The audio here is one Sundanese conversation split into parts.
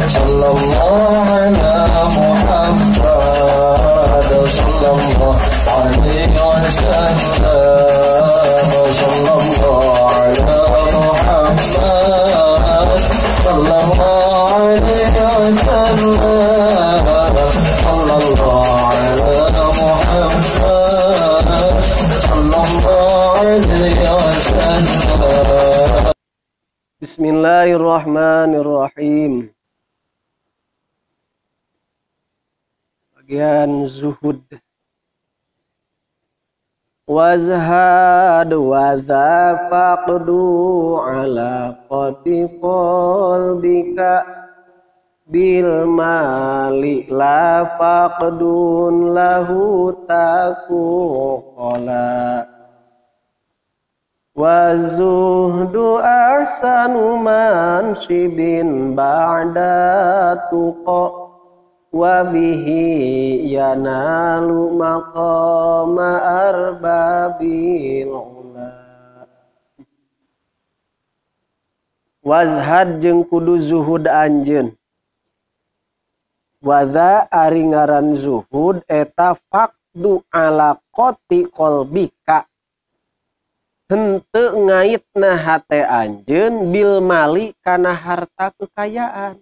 Sallallahu ala Muhammad sallallahu alaihi wasallam. Sallallahu ala Muhammad sallallahu alaihi wasallam. Sallallahu ala Muhammad sallallahu alaihi wasallam. Bismillahirrahmanirrahim. Bagian zuhud. Wazhad wa dza faqdu ala qati qalbika bil mali la faqdun lahu taquqala. Wa zuhdu ahsanu manshibin ba'da tuqa wa bihi yanalu maqama arbabil ula. Wazhad jeung kudu zuhud anjeun. Wadza ari ngaran zuhud eta faqdu ala qati qalbika. Henteu ngaitna hate anjeun bil mali kana harta kekayaan.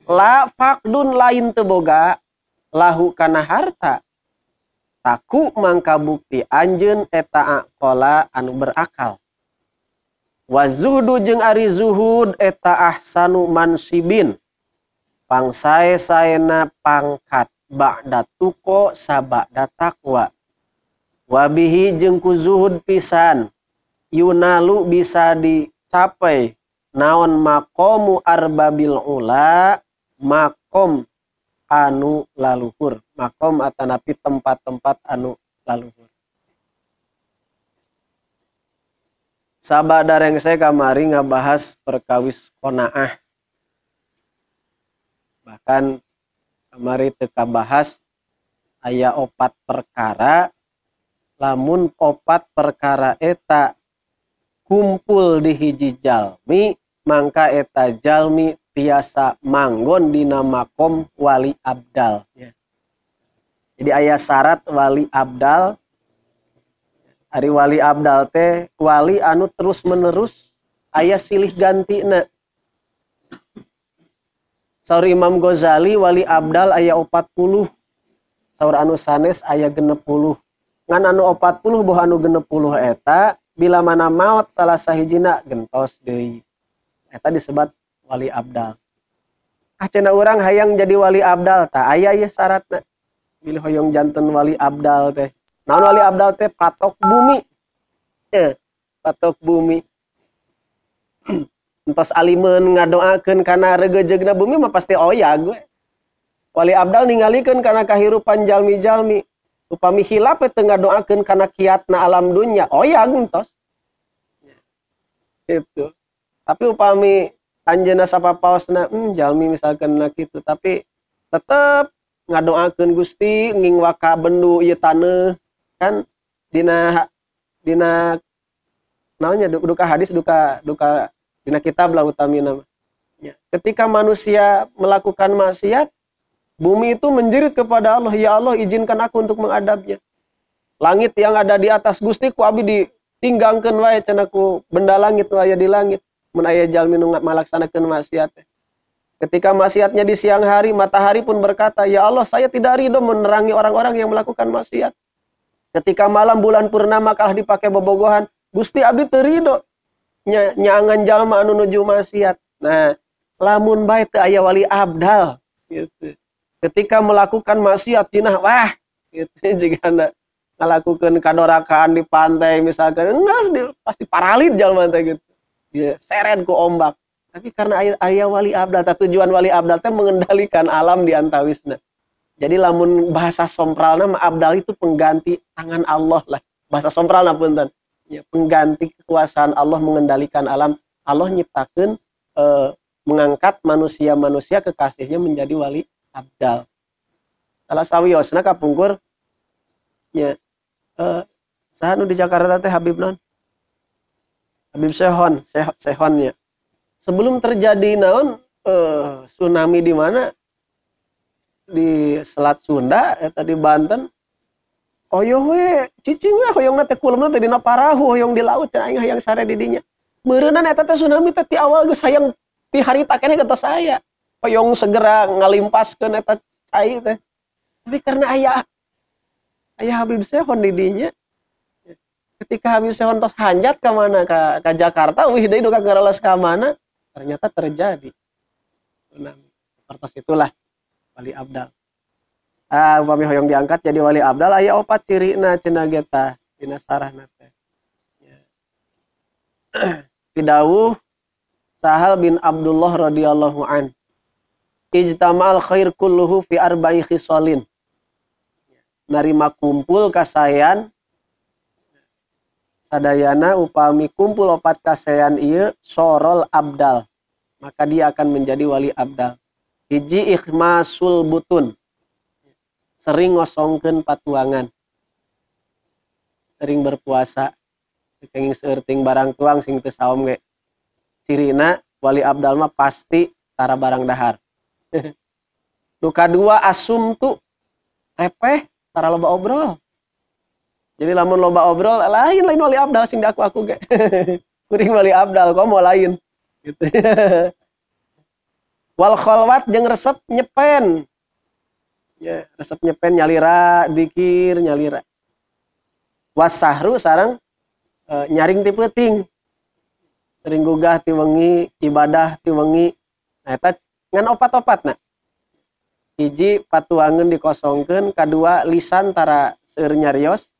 La faqdun lain teu boga lahu kana harta. Taku mangka bukti anjeun eta aqala anu berakal. Wa zuhdu jeung ari zuhud eta ahsanu mansibin. Pangsae-saena pangkat ba'da tuqa sabada taqwa. Wa bihi jeung ku zuhud pisan yunalu bisa dicapai naon maqamu arbabil ula, makom anu laluhur, makom atanapi tempat-tempat anu laluhur. Sabada rengse kamari ngabahas perkawis qanaah. Bahkan kamari teu kabahas aya opat perkara, lamun opat perkara eta kumpul di hiji jalmi mangka eta jalmi tiasa manggon dina makom wali abdal. Jadi aya syarat wali abdal. Ari wali abdal teh wali anu terus menerus aya silih gantina. Saur Imam Ghazali wali abdal aya 40, saur anu sanes aya 60. Ngan anu 40 boh anu 60 eta bila mana maot salah sahijina gentos deui. Eta disebat wali abdal. Ah cenah urang hayang jadi wali abdal tah aya ieu syaratna. Bilih hoyong janten wali abdal teh. Naon wali abdal teh? Patok bumi. Patok bumi. Entos alimeun ngadoakeun kana regejeugna bumi mah pasti oyag we. Wali abdal ningalikeun kana kahirupan jalmi-jalmi. Upami hilap teu ngadoakeun kana kiatna alam dunya, oyag entos. Gitu. Tapi upami anjeunna sapapaosna, jalmi misalkan na kitu, tapi tetep ngadoakeun Gusti nging waka bendu ieu taneuh kan dina dina naonnya duka hadis duka duka dina kitab lah utamina. Ya. Ketika manusia melakukan maksiat, bumi itu menjerit kepada Allah, ya Allah izinkan aku untuk mengadabnya. Langit yang ada di atas Gusti ku abdi ditinggangkeun wae cenah ku benda langit nu aya di langit. Mun aya jalmi nu malaksanakeun maksiat. Ketika maksiatnya di siang hari, matahari pun berkata, ya Allah saya tidak ridho menerangi orang-orang yang melakukan maksiat. Ketika malam bulan purnama kalah dipakai bobogohan, Gusti abdi teu ridho nyangan jalma anu nuju maksiat. Nah, lamun bae teu aya wali abdal gitu. Ketika melakukan maksiat jinah wah gitu jigana ngalakukeun kadorakaan di pantai misalkan enggak pasti paralit jalma teh gitu. Dia seret ku ombak. Tapi karena aya wali abdal, tujuan wali abdal teh mengendalikan alam di antawisna. Jadi lamun bahasa sompralna mah abdal itu pengganti tangan Allah lah. Bahasa sompralna punten. Ya, pengganti kekuasaan Allah mengendalikan alam. Allah nyiptakeun mengangkat manusia-manusia kekasihnya menjadi wali abdal. Salah sawiosna kapungkur nya saha nu di Jakarta teh Habib non? Habib Sehon, Sehonnya. Sebelum terjadi naon Tsunami di mana? Di Selat Sunda eta di Banten. Oyoh we cicing we hoyongna teh kulemna teh dina parahu hoyong di laut cenah aing hayang sare di dinya. Meureunnan eta teh tsunami teh ti awal geus hayang ti harita keneh ka saya. Hoyong segera ngalimpaskeun eta cai teh. Tapi karena aya Habib Sehon di dinya. Ketika Habib Sehon tos hanjat ka mana ka Jakarta, wih deui duka ngareles ka mana, ternyata terjadi tsunami. Seperti itulah wali abdal. Ah, upami hoyong diangkat jadi wali abdal aya opat cirina cenah ge tah dina sarahna teh. Ya. Pidawuh Sahal bin Abdullah radhiyallahu an. Ijtama'al khair kulluhu fi arba'i khisalin. Narima kumpul kasayan sadayana upami kumpul opat kasayan ieu sorol abdal, maka dia akan menjadi wali abdal. Hiji ikhmasul butun, sering ngosongkeun patuangan, sering berpuasa, kenging seueur barang tuang sing teu saom ge. Cirina wali abdal mah pasti tara barang dahar. Nu kadua asumtu, repeh, tara loba obrol. Jadi lamun loba obrol lain wali abdal sing diaku-aku ge. Kuring wali abdal komo lain gitu. Wal kholwat jeung resep nyepen. Ya, resep nyepen nyalira dikir nyalira. Wasahru sareng nyaring ti peuting. Sering gugah ti wengi, ibadah ti wengi. Nah eta ngan opat-opatna. Hiji patuangeun dikosongkeun, kadua lisan tara seueur nyarios,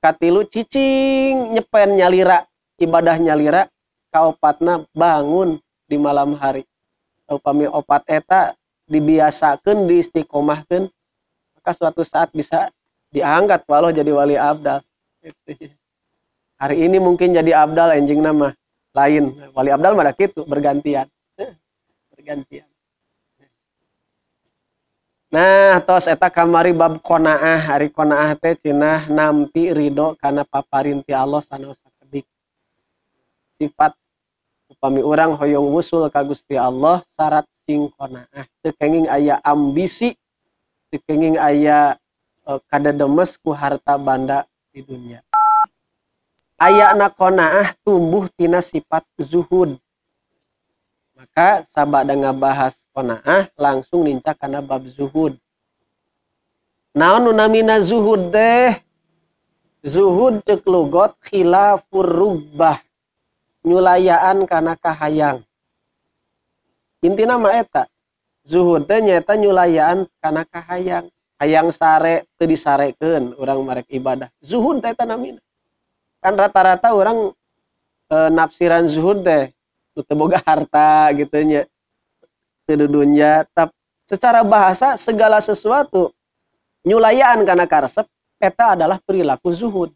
katilu cicing nyepen nyalira, ibadah nyalira, kaopatna bangun di malam hari. Upami opat eta dibiasakeun, diistiqomahkeun, maka suatu saat bisa diangkat walau jadi wali abdal. Hari ini mungkin jadi abdal enjing nama lain. Wali abdal mah kitu bergantian. Bergantian. Nah, tos eta kamari bab qonaah, hari qonaah teh cenah nampi ridho kana paparin ti Allah sanaos sakedik. Sifat upami urang hoyong wusul ka Gusti Allah syarat sing qonaah. Teu kenging aya ambisi, teu kenging aya kadedemes ku harta banda di dunia. Ayana qonaah tumbuh tina sifat zuhud. Maka sabada ngabahas qonaah langsung nincak kana bab zuhud. Naon nu namina zuhud teh? Zuhud ceuk lugot khilafur rugbah, nyulayaan kana kahayang. Intina mah eta. Zuhud teh nyaeta nyulayaan kana kahayang. Hayang sare teu disarekeun urang marek ibadah. Zuhud teh eta namina. Kan rata-rata urang nafsiran zuhud teh teu boga harta gitu nya. Teu dunya, tapi secara bahasa segala sesuatu nyulayaan kana karesep eta adalah perilaku zuhud.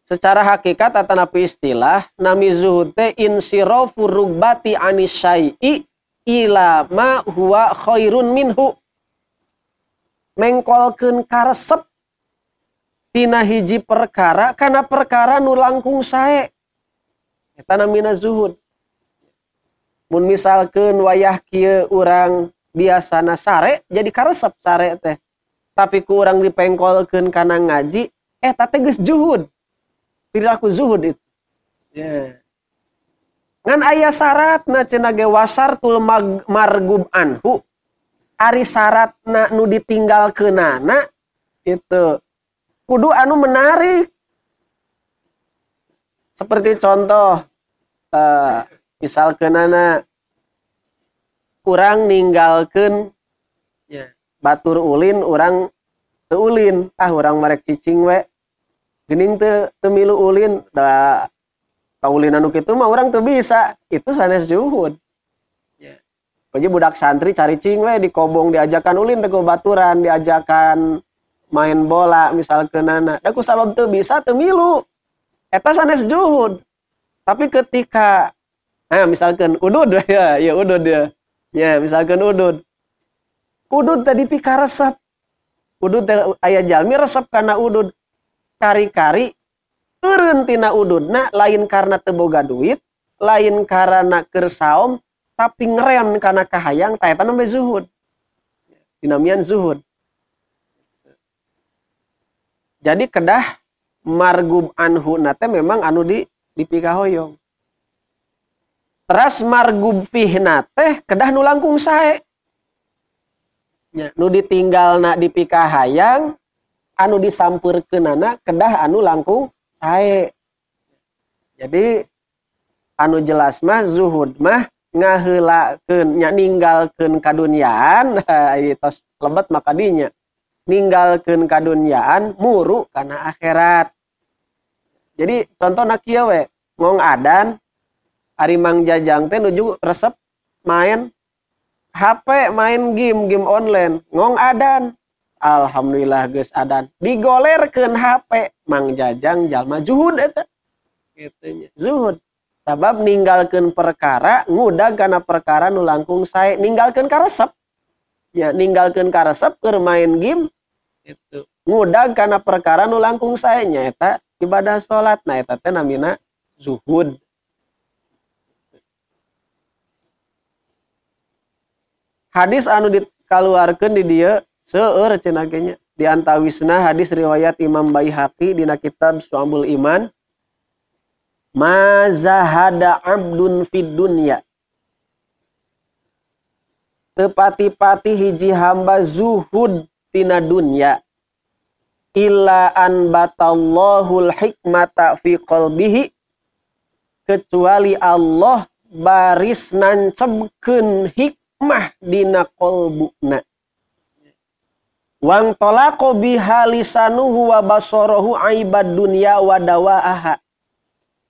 Secara hakikat atanapi istilah nami zuhud teh insirafu rugbati anisyai'i ila ma huwa khairun minhu. Mengkolkeun karesep tina hiji perkara kana perkara nu langkung sae. Eta namina zuhud. Mun misalkeun wayah kieu urang biasana sare jadi karesep sare teh. Tapi ku urang dipengkolkeun kana ngaji eta teh geus zuhud. Perilaku zuhud itu. Yeah. Ngan aya syaratna cenah ge wasartul margub anhu. Ari syaratna nu ditinggalkeunana itu kudu anu menarik. Seperti contoh misalkeunana urang ninggalkeun ya, batur ulin urang teu ulin, ah urang marek cicing we. Geuning teu milu ulin, da kaulinan nu kitu mah urang teu bisa. Itu sanes zuhud. Ya. Pokoknya budak santri cari cing we di kobong diajakan ulin teu ku baturan, diajakan main bola misalkeunana. Da ku sabab teu bisa teu milu. Eta sanes zuhud. Tapi ketika misalkan udud ya, ya udud ya. Ya, misalkan udud. Udud tadi pikaresep. Udud teh aya jalmi resep kana udud. Kari-kari eureun tina ududna lain karena teu boga duit, lain karena keur saom, Tapi ngereon kana kahayang tah eta nembe zuhud. Dinamian zuhud. Jadi kedah margub anhu nate memang anu dipikahoyong. Teras margub fihna teh kedah nu langkung sae. Nya, nu ditinggalna dipikahayang, anu disampeurkeunana kedah anu langkung sae. Jadi anu jelas mah zuhud mah ngaheulakeun nya ninggalkeun kadunyaan, ieu tos lebet maka dinya. Ninggalkeun kadunyaan muru kana akhirat. Jadi contohna kieu we, ngong adan ari Mang Jajang teh nuju resep main HP, main game online, ngong adan. Alhamdulillah geus adan. Digolerkeun HP Mang Jajang jalma zuhud eta. Kitu nya, zuhud. Sabab ninggalkeun perkara ngudag kana perkara nu langkung sae, ninggalkeun karesep. Ya, ninggalkeun karesep keur main game gitu. Ngudag kana perkara nu langkung sae nyaeta ibadah salat. Nah eta teh namina zuhud. Hadis anu dikaluarkeun di dieu seueur cenah ge nya. Di antawisna hadis riwayat Imam Baihaqi dina kitab Syu'abul Iman. Ma zahada abdun fid dunya. Tepati-pati hiji hamba zuhud tina dunya illa an batallahul hikmata fi qalbihi, kecuali Allah baris nancebkeun hikmah dina qalbuna. Wang talaqo biha lisanuhu wa basarahu aibad dunya wa dawaaha.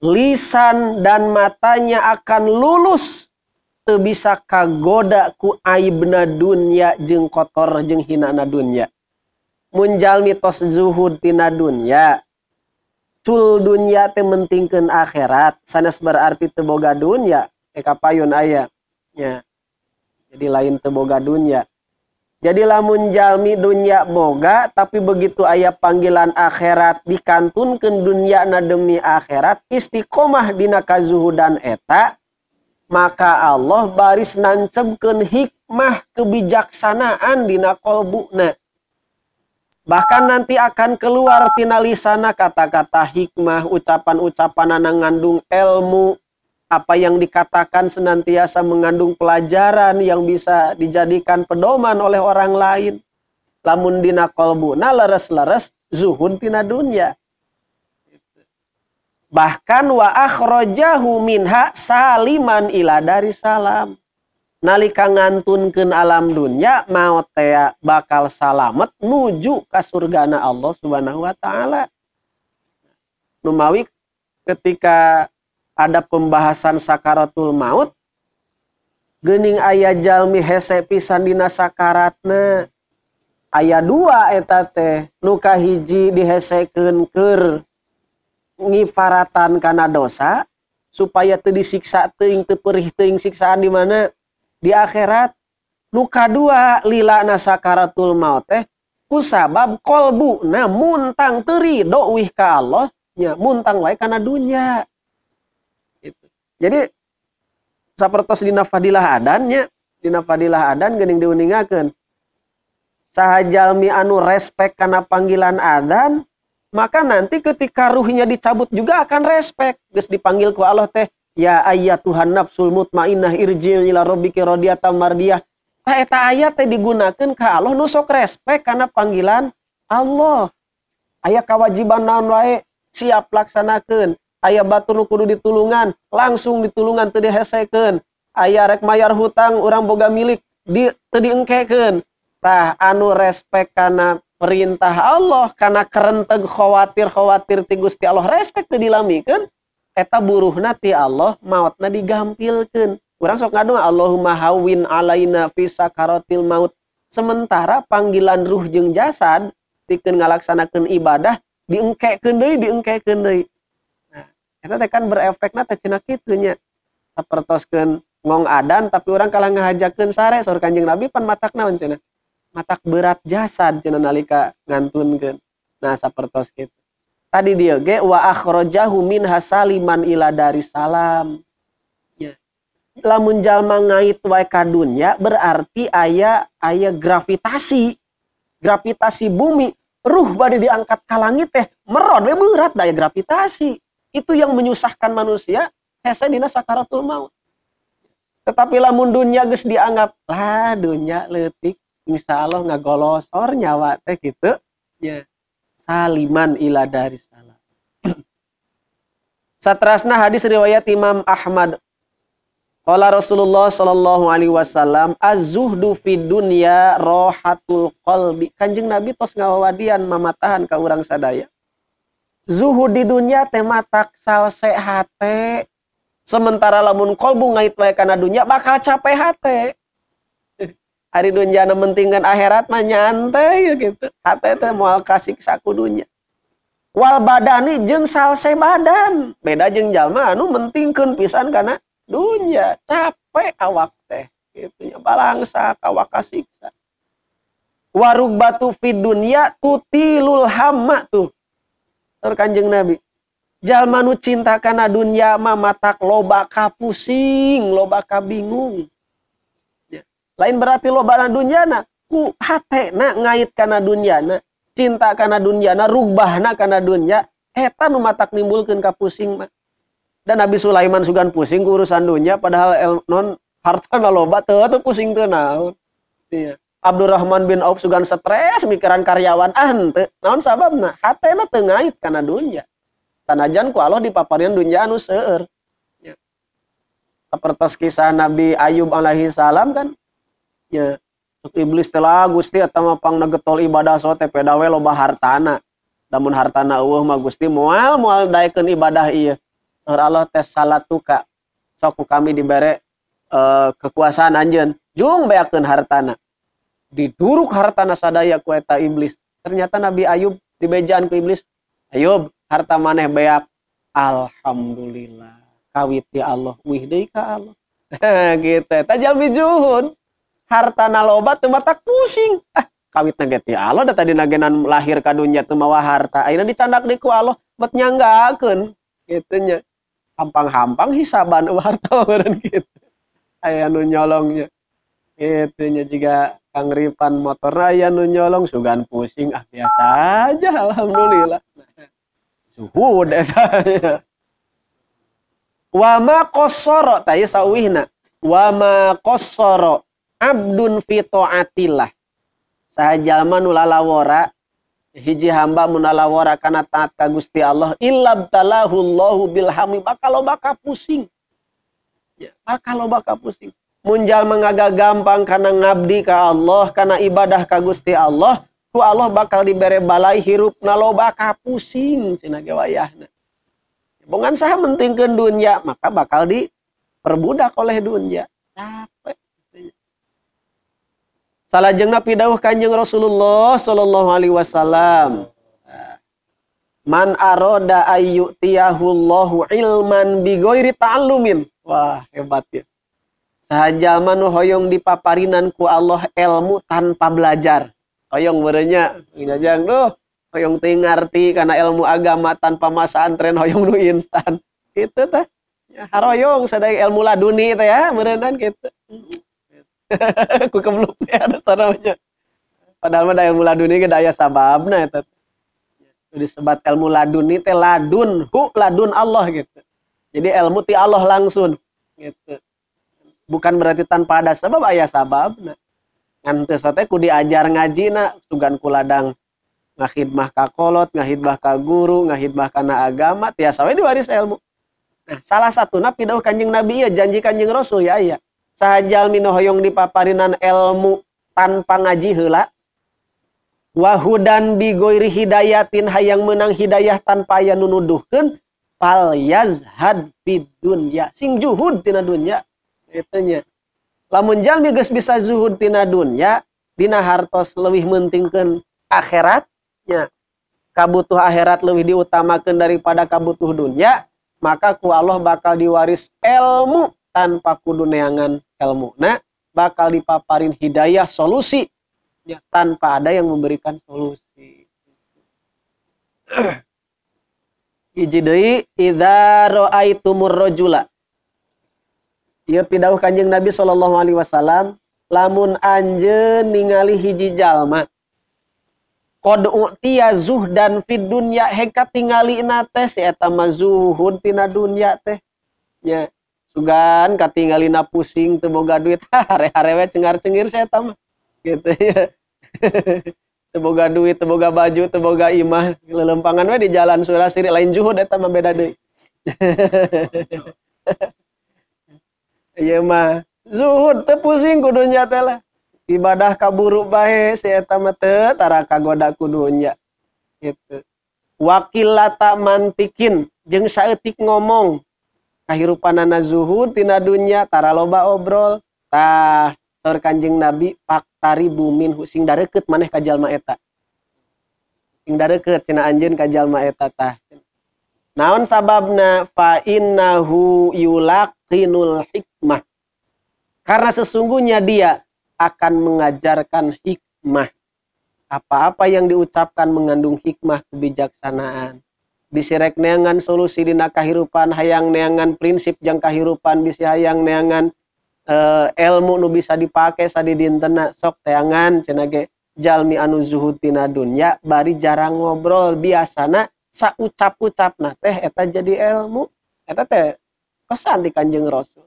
Lisan dan matanya akan lulus teu bisa kagoda ku aibna dunya jeung kotor jeung hinana dunya. Mun jalmi tos zuhud tina dunya, cul dunya teh mentingkeun akhirat, sanes berarti teu boga dunya, kapayun aya nya. Jadi lain teu boga dunya. Jadi lamun jalmi dunya boga tapi begitu aya panggilan akhirat dikantunkeun dunyana demi akhirat, istiqomah dina kazuhudan eta, maka Allah baris nancebkeun hikmah kebijaksanaan dina kolbuna. Bahkan nanti akan keluar tina lisana kata-kata hikmah, ucapan-ucapan anu ngandung ilmu, apa yang dikatakan senantiasa mengandung pelajaran yang bisa dijadikan pedoman oleh orang lain. Lamun dina kolbuna leres-leres zuhud tina dunya. Bahkan wa akhrajahu minha saliman ila dari salam. Nalika ngantunkeun alam dunya maot tea bakal salamet nuju ka surgana Allah Subhanahu wa taala. Numawi ketika ada pembahasan sakaratul maut, geuning aya jalmi hese pisan dina sakaratna. Aya dua eta teh, nu kahiji dihesekeun keur ngifaratan kana dosa supaya teu disiksa teuing, teu perih teuing siksaan di mana? Di akhirat. Nu kadua lilana sakaratul maut teh kusabab kolbuna muntang teu ridho wih ka Allah nya, muntang wae kana dunya. Gitu. Jadi sapertos dina fadilah adan nya, dina fadilah adan geuning diuningakeun. Saha jalmi anu respek kana panggilan adan, maka nanti ketika ruhnya dicabut juga akan respek. Geus dipanggil ku Allah teh, ya ayyatuhan nafsul mutmainnah irji'i ila rabbiki radiyatan mardiyah. Tah eta ayat teh digunakeun ka Allah nu sok respek kana panggilan Allah. Aya kewajiban naon wae siap laksanakeun. Aya batur nu kudu ditulungan, langsung ditulungan teu dihesekeun. Aya rek mayar hutang urang boga milik di teu diengkekeun. Tah anu respek kana perintah Allah, kana kerenteg khawatir-khawatir ti Gusti Allah, respek teu dilamikeun, eta buruhna ti Allah maotna digampilkeun. Urang sok ngadonga Allahumma hawwin alaina fi sakaratil maut. Sementara panggilan ruh jeung jasad tikeun ngalaksanakeun ibadah diengkekeun deui, diengkekeun deui. Nah, eta teh kan berefekna teh cenah kitu nya. Sapertoskeun ngong adan tapi urang kalah ngahajakeun sare saur Kanjeng Nabi pan matak naon cenah? Matak berat jasad cenah nalika ngantunkeun. Nah, sapertos kitu. Tadi dia ge wa akhrajahu minha saliman ila dari salam. Ya. Lamun jalma ngait wae ka dunya berarti aya aya gravitasi. Gravitasi bumi, ruh bade diangkat ka langit teh meron we berat daya gravitasi. Itu yang menyusahkan manusia hese dina sakaratul maut. Tetapi lamun dunya geus dianggap lah dunya leutik, insyaallah ngagolosor nyawa teh kitu nya. Saliman ila darissalam. Satrasna hadis riwayat Imam Ahmad. Qala Rasulullah sallallahu alaihi wasallam az-zuhdu fid dunya rahatul qalbi. Kanjeng Nabi tos ngawawadian mamatahan ka urang sadaya. Zuhud di dunya teh matak salse hate. Sementara lamun kolbu ngait wae kana dunya bakal capek hate. Ari dunya nu mentingkeun akhirat mah nyantai ya gitu. Hate teh moal kasiksa ku dunya. Wal badani jeung salse badan. Beda jeung jalma anu mentingkeun pisan kana dunya, capek awak teh gitu nya, balangsak awak kasiksa. Warugbatu fid dunya tutilul hamma tuh. Tur Kanjeng Nabi, jalma nu cinta kana dunya mah matak loba kapusing, loba kabingung. Ya. Lain berarti loba na dunyana, ku hatena ngait kana dunyana, cinta kana dunyana, rugbahna kana dunya, eta nu matak nimbulkeun kapusing mah. Dan Nabi Sulaiman sugan pusing ku urusan dunya padahal non hartana loba teu teu pusing teu naon. Iya. Abdurrahman bin Auf sugan stres mikiran karyawan ah henteu. Naon sababna? Hatena teu ngait kana dunya. Sanajan ku Allah dipaparian dunya anu seueur. Ya. Sapertos kisah Nabi Ayub alaihi salam kan. Ya, cek iblis teh lah Gusti eta mah pangna getol ibadah so teh peda we loba hartana. Lamun hartana eueuh mah Gusti moal moal daekeun ibadah ieu. Saur Allah teh salatuka. Sok ku kami dibere kekuasaan anjeun, jung beakeun hartana. Diduruk hartana sadaya ku eta iblis. Ternyata Nabi Ayub dibejaan ku iblis, Ayub harta maneh beak. Alhamdulillah. Kawit ya Allah, wih deui ka Allah. Gitu. Eta jalmi juhud. Hartana loba teu matak pusing. Ah, kawitna ge ti Allah da tadi nagenan lahir ka dunya teu mawa harta. Ayeuna dicandak deui ku Allah, bet nyanggakeun kitu nya. Hampang-hampang hisaban harta meureun kitu. Aya nu nyolongnya. Kitu nya jiga Kang Ripan motor aya nu nyolong sugan pusing ah biasa aja alhamdulillah. Zuhud eta nya. Wa ma qassara ta ieu sauwihna. Wa ma qassara abdun fi taatillah. Saha jalma nu lalawora hiji hamba mun lalawora kana taat ka Gusti Allah illa btalahu Allahu bil hammi bakal loba pusing. Ya, bakal loba pusing. Mun jalma ngagagampang kana ngabdi ka Allah, kana ibadah ka Gusti Allah, ku Allah bakal dibere balai hirupna loba kapusing cenah ge wayahna. Bongan saha mentingkeun dunya, maka bakal diperbudak oleh dunya. Capek. Salajengna pidauh Kanjeng Rasulullah sallallahu alaihi wasallam. Man aroda ayyutiyahullahu ilman bighairi ta'allumin. Wah, hebat ya. Saha jalma nu hoyong dipaparinan ku Allah ilmu tanpa belajar. Hoyong meureunnya ngajang duh, hoyong teu ngarti kana ilmu agama tanpa masantren, hoyong nu instan. Kitu tah. Ya, haroyong sadaya ilmu laduni teh ya, meureunan kitu. Ku kebluk teh ada saranya. Padahal mah da ilmu laduni ge da aya sababna eta. Disebat ilmu laduni teh ladun, hu ladun Allah gitu. Jadi ilmu ti Allah langsung gitu. Bukan berarti tanpa ada sebab, aya sababna. Ngan teu sate ku diajar ngajina, sugan ku ladang ngahidmah ka kolot, ngahidmah ka guru, ngahidmah kana agama, tiasa we diwaris ilmu. Nah, salah satuna pidauh Kanjeng Nabi ieu janji Kanjeng Rasul ya aya. Saha jalmi nu hoyong dipaparinan ilmu tanpa ngaji heula, wahudan bi ghairi hidayatin hayang meunang hidayah tanpa aya nu nuduhkeun, fal yazhad fid dunya, sing juhud tina dunya kitu nya. Lamun jalmi geus bisa zuhud tina dunya, dina hartos leuwih meuntingkeun akhirat nya, kabutuh akhirat leuwih diutamakeun daripada kabutuh dunya, maka ku Allah bakal diwaris ilmu tanpa kudu neangan ilmu. Nah, bakal dipaparin hidayah solusi ya, tanpa ada yang memberikan solusi. Hiji deui, idza raaitumur rajula. Ieu pidauh Kanjeng Nabi sallallahu alaihi wasallam, lamun anjeun ningali hiji jalma qad u'tiya zuhdan fid dunya, heka tingalina teh si eta mah zuhud tina dunya teh nya, sugan katingalina pusing teu boga duit, hare-hare we cengar-cengir si eta mah gitu ya. Teu boga duit, teu boga baju, teu boga imah, lelempangan we di jalan Surasiri, lain zuhud eta mah, beda deui. Ieu mah zuhud teu pusing ku dunya teh lah. Ibadah kaburu bae si eta mah teu tara kagoda ku dunya gitu. Wakilata mantikin jeung saeutik ngomong kahirupanana zuhud tina dunya, tara loba obrol. Tah saur Kanjeng Nabi paktaribu minhu, sing dareukeut maneh ka jalma eta. Sing dareukeut cenah anjeun ka jalma eta tah. Naon sababna? Fa innahu yulaqinul hikmah. Karena sesungguhnya dia akan mengajarkan hikmah. Apa-apa yang diucapkan mengandung hikmah, kebijaksanaan. Bisi rek neangan solusi dina kahirupan, hayang neangan prinsip jang kahirupan, bisi hayang neangan ilmu nu bisa dipake sadidintena, sok teangan cenah ge jalmi anu zuhud tina dunya bari jarang ngobrol, biasana saucap-ucapna teh eta jadi ilmu. Eta teh pesan di Kanjeng Rasul.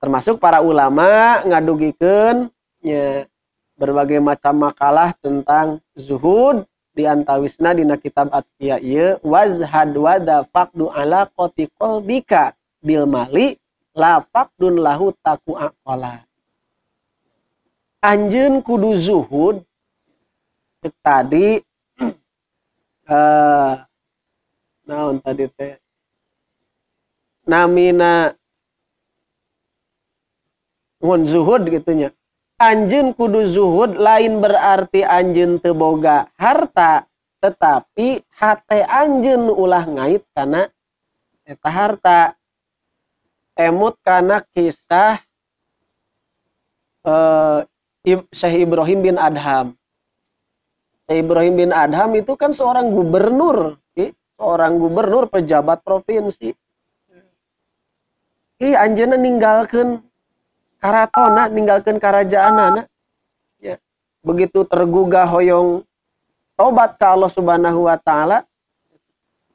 Termasuk para ulama ngadugikeun nya berbagai macam makalah tentang zuhud, di antawisna dina kitab Atzkiya ieu, wazhad wada faqdu ala qati qalbika bil mali la faqdun lahu taku aqala. Anjeun kudu zuhud. Cek tadi naon tadi teh namina mun zuhud gitunya. Anjeun kudu zuhud lain berarti anjeun teu boga harta, tetapi hate anjeun ulah ngait kana eta harta. Emut kana kisah Syekh Ibrahim bin Adham. Syekh Ibrahim bin Adham itu kan seorang gubernur, seorang gubernur pejabat provinsi. Anjeunna ninggalkeun karatona, ninggalkeun karajaanana. Ya. Begitu tergugah hoyong tobat ka Allah Subhanahu wa taala,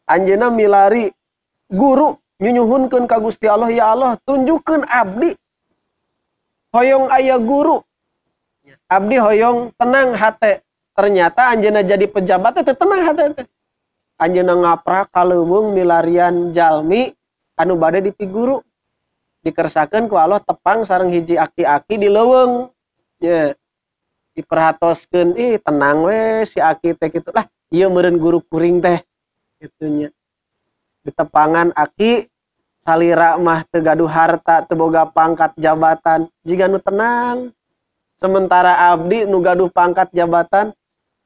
anjeunna milari guru nyunyuhunkeun ka Gusti Allah, ya Allah tunjukkeun abdi hoyong aya guru, abdi hoyong tenang hate. Ternyata anjeunna jadi pejabat teh tenang hate teh. Anjeunna ngaprak ka leuweung milarian jalmi anu bade dipiguru. Dikersakeun ku Allah tepang sareng hiji aki-aki di leuweung. Nya. Diperhatoskeun, ih tenang we si aki teh kitu lah, ieu meureun guru kuring teh kitu nya. Ditepangan aki salira mah teu gaduh harta, teu boga pangkat jabatan, jiga nu tenang. Sementara abdi nu gaduh pangkat jabatan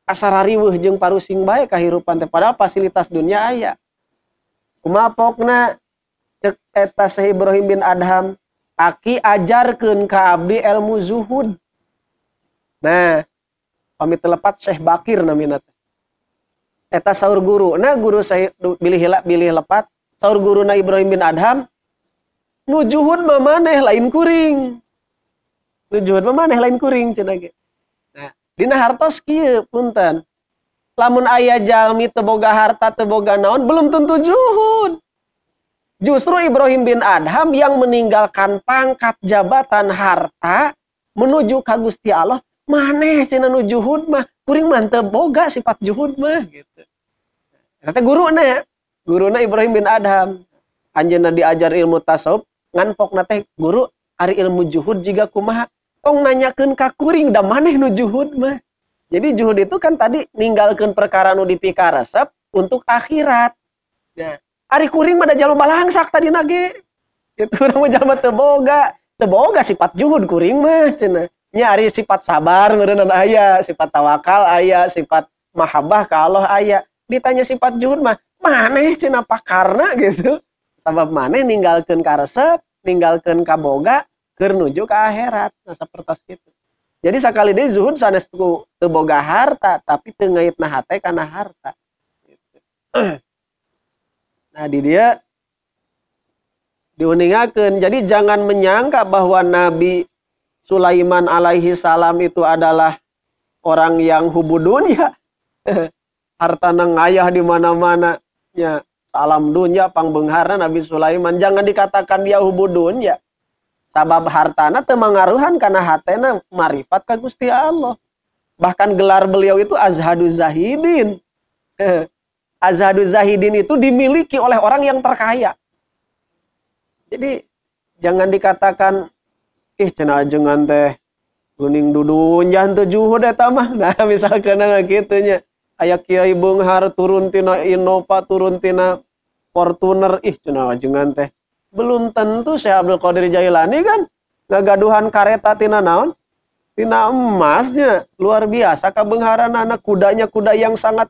asa rariweuh jeung parusing bae kahirupan teh, padahal fasilitas dunia aya. Kumaha pokna? Cek eta Syekh Ibrahim bin Adham, aki ajarkeun ka abdi ilmu zuhud. Nah, pamit telepat Syekh Bakir namina teh. Eta saur guru, nah guru saya bilih hilap bilih lepat, saur guruna Ibrahim bin Adham, nu zuhud mah maneh lain kuring. Nu zuhud mah maneh lain kuring cenah ge. Nah, dina hartos kieu punten. Lamun aya jalmi teu boga harta teu boga naon belum tentu zuhud. Justru Ibrahim bin Adham yang meninggalkan pangkat jabatan harta menuju ka Gusti Allah, maneh cenah nu juhud mah, kuring mah teu boga sifat juhud mah gitu. Eta guruna, guruna Ibrahim bin Adham. Anjeunna diajar ilmu tasawuf, ngan pokna teh guru ari ilmu juhud jiga kumaha? Tong nanyakeun ka kuring da maneh nu juhud mah. Jadi juhud itu kan tadi ninggalkeun perkara nu dipikaresep untuk akhirat. Nah, ari kuring mah da jalma balangsak tadi nage. Gitu urang mah jalma teu boga sifat juhud kuring mah cenah. Nya ari sifat sabar meureunna aya, sifat tawakal aya, sifat mahabbah ka Allah aya. Ditanya sifat juhud mah maneh cenah pakarna gitu. Sabab maneh ninggalkeun karesep, ninggalkeun kaboga keur nuju ka akhirat. Nah sapertos kitu. Jadi sakali deui zuhud sanes teu boga harta tapi teu ngaitna hate kana harta. Gitu. Nah di dia Diuningakeun. Jadi jangan menyangka bahwa Nabi Sulaiman alaihi salam itu adalah orang yang hubu dunia. Hartana ngayah di mana-mana nya. Salam dunia pangbeungharna Nabi Sulaiman. Jangan dikatakan dia hubu dunia. Sabab hartana teu mangaruhan kana hatena marifat ka Gusti Allah. Bahkan gelar beliau itu Azhadu Zahidin. Azhadu Zahidin itu dimiliki oleh orang yang terkaya. Jadi jangan dikatakan ih cenah ajengan teh geuning dudunya teu juhud eta mah. Nah misalkan kitu nya. Aya kiai beunghar turun tina Innova, turun tina Fortuner, ih cenah ajengan teh. Belum tentu Syekh Abdul Qadir Jailani kan ngagaduhan kareta tina naon? Tina emasnya, luar biasa kabeungharanana, kudanya kuda yang sangat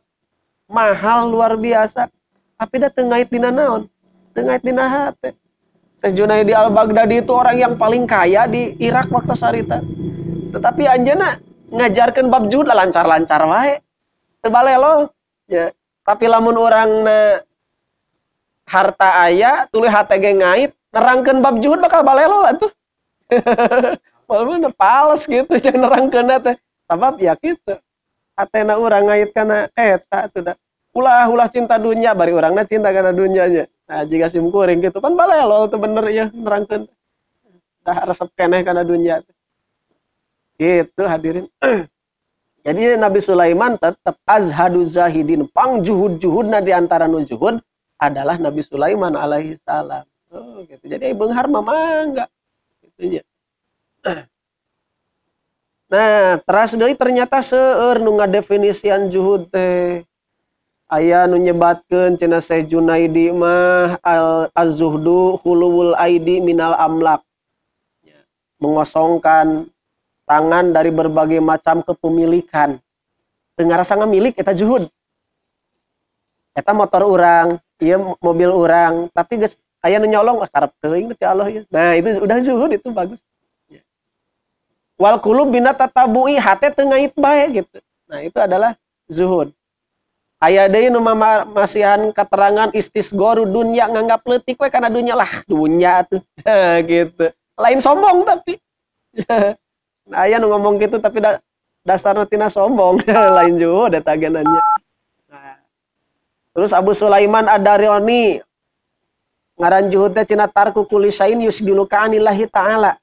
mahal luar biasa. Tapi da teu ngait dina naon? Teu ngait dina hate. Syekh Junaidi Al-Baghdadi itu orang yang paling kaya di Irak waktu sarita. Tetapi anjeunna ngajarkeun bab juhud lah lancar-lancar wae. Teu balelo ya. Tapi lamun urangna harta aya tuluy hate ge ngait, nerangkeun bab juhud bakal balelo atuh. Walaupun pales gitu jangan nerangkeunna teh. Sabab ya kitu. Hatena urang ngait kana eta atuh da. Ulah-ulah cinta dunia bari urangna cinta kana dunianya. Nah, jika sim kuring gitu pan balelo teu bener ya nerangkeun. Dah resep keneh kana dunia. Gitu hadirin. Jadi Nabi Sulaiman tetap azhadu zahidin, pang juhud-juhudna di antara nu juhud adalah Nabi Sulaiman alaihi salam. Oh, gitu. Jadi beunghar mah mangga. Gitu nya. Nah, teras deui ternyata seueur nu ngadefinisian juhud teh. Aya nu nyebatkeun cenah Syekh Junaidi mah al-zuhdu khuluwul aidi minal amlak. Mengosongkan tangan dari berbagai macam kepemilikan. Teu ngarasa ngamilik eta juhud. Eta motor urang, ieu mobil urang, tapi geus aya nu nyolong, ah karep teuing teh Allah ieu. Nah, itu udah zuhud itu bagus. Wal qulub bina tatabu'i, hate teu ngait bae gitu. Nah, itu adalah zuhud. Aya deui nu masihan keterangan istisgoru dunya, nganggap leutik we kana dunya lah, dunya atuh. Gitu. Lain sombong tapi. Nah, aya nu ngomong gitu tapi dasarna tina sombong, lain zuhud eta genannya. Nah. Terus Abu Sulaiman Ad-Darani ngaran juhud teh cenah tarku kulli syai'in yusgiluka anillahi ta'ala.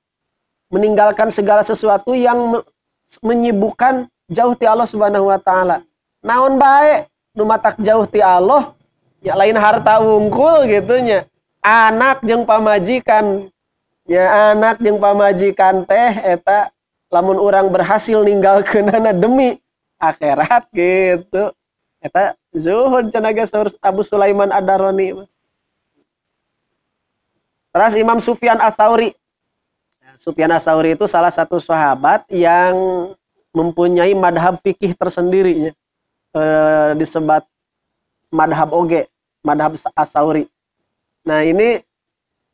Meninggalkan segala sesuatu yang menyibukkan jauh ti Allah Subhanahu wa taala. Naon bae nu matak jauh ti Allah, ya lain harta wungkul gitu nya. Anak jeung pamajikan, ya anak jeung pamajikan teh eta lamun urang berhasil ninggalkeunana demi akhirat gitu. Eta zuhud cenah ge saur Abu Sulaiman Ad-Darani. Terus Imam Sufyan Ats-Tsauri. Sufyan Ats-Tsauri itu salah satu sahabat yang mempunyai madhab fikih tersendiri, disebat madhab oge, madhab Ats-Tsauri. Nah ini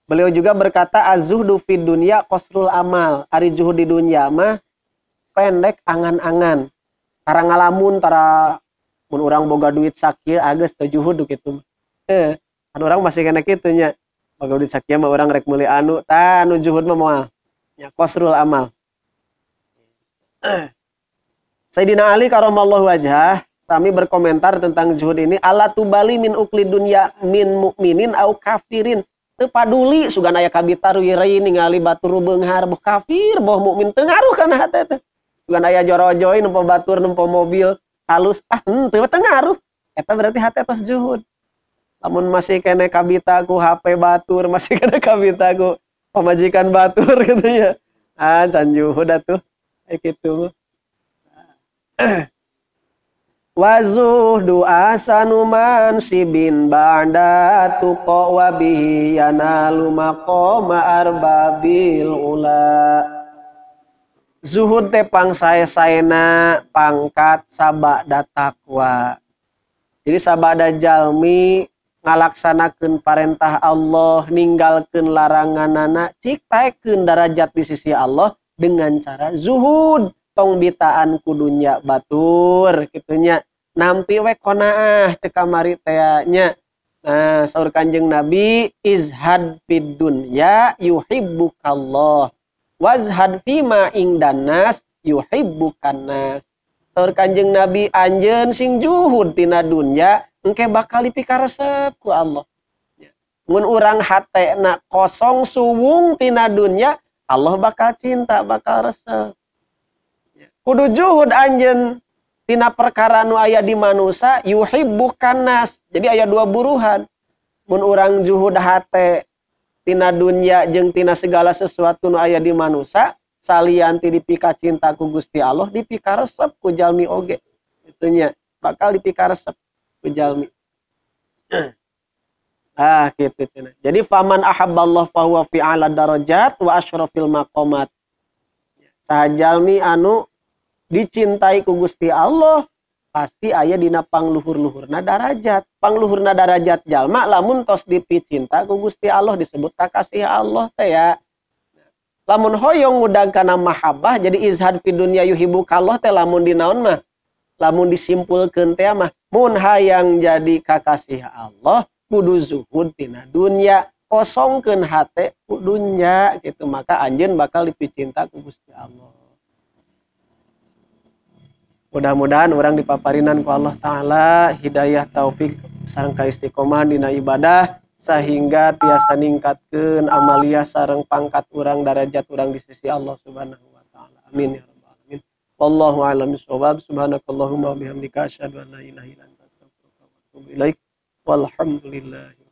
beliau juga berkata az-zuhdu fid dunya qasrul amal. Ari zuhud di dunya mah pendek angan-angan. Tara ngalamun, tara mun urang boga duit sakieu ageus teu juhud kitu. Kan urang masih kena kitu nya. Boga duit sakieu mah urang rek meuli anu, tah nu juhud mah moal. Ya, qasrul amal. Sayyidina Ali karamallahu wajhah sami berkomentar tentang zuhud ini, ala tubali min ukli dunya min mukminin au kafirin. Teu paduli sugan aya kabita ruirei ningali batur beunghar boh kafir boh mukmin teu ngaruh kana hate teh. Sugan aya jorojoy nempo batur nempo mobil halus ah teu ngaruh. Eta berarti hate tos zuhud. Lamun masih kene kabita ku HP batur, masih kene kabita ku pamajikan batur gitu ya. Ah can zuhud atuh. Kitu. Wazuhdu asanu mansibin ba'da tuqa wa bihi yanalu maqama arbabil ula. Zuhud teh pangsae-saena pangkat sabada takwa. Jadi sabada jalmi ngalaksanakeun parentah Allah, ninggalkeun laranganana, cik taekeun darajat di sisi Allah dengan cara zuhud. Tong bitaan kudunya batur kitunya, nampi we qonaah cek kamari teh nya. Nah, saur Kanjeng Nabi izhad fid dunya yuhibbukallah wazhad fima ingdan nas yuhibbukan nas. Saur Kanjeng Nabi anjeun sing juhud tina dunya engke bakal dipikaresep ku Allah. Mun urang hatena kosong suwung tina dunya, Allah bakal cinta, bakal resep. Kudu juhud anjeun tina perkara nu aya di manusa yuhibbukan nas. Jadi aya dua buruhan. Mun urang juhud hate tina dunya jeung tina segala sesuatu nu aya di manusa, salian ti dipika cinta ku Gusti Allah, dipikaresep ku jalmi oge. Itunya bakal dipikaresep ku jalmi. Ah gitu cenah. Jadi faman ahabballah fahuwa fi a'la darajat wa asyrafil maqamat. Saha jalmi anu dicintai ku Gusti Allah pasti aya dina pangluhur-luhurna darajat. Pangluhurna darajat jalma lamun tos dipicinta ku Gusti Allah disebut kakasih Allah teh ya. Lamun hoyong ngudang kana mahabbah jadi izhad fi dunya yuhibbukallah teh lamun dinaon mah? Lamun disimpulkeun teh mah mun hayang jadi kakasih Allah kudu zuhud tina dunya, kosongkeun hate ku dunya gitu, maka anjeun bakal dipicinta ku Gusti Allah. Mudah-mudahan orang dipaparinan ku Allah Ta'ala hidayah taufik sareng kaistiqomah dina ibadah sehingga tiasa ningkatkeun amaliyah sareng pangkat urang darajat urang di sisi Allah Subhanahu wa taala. Amin ya rabbal alamin. Wallahu a'lam bishawab. Subhanakallahumma wa bihamdika asyhadu an la ilaha illa anta astaghfiruka wa atubu ilaik. Walhamdulillahi.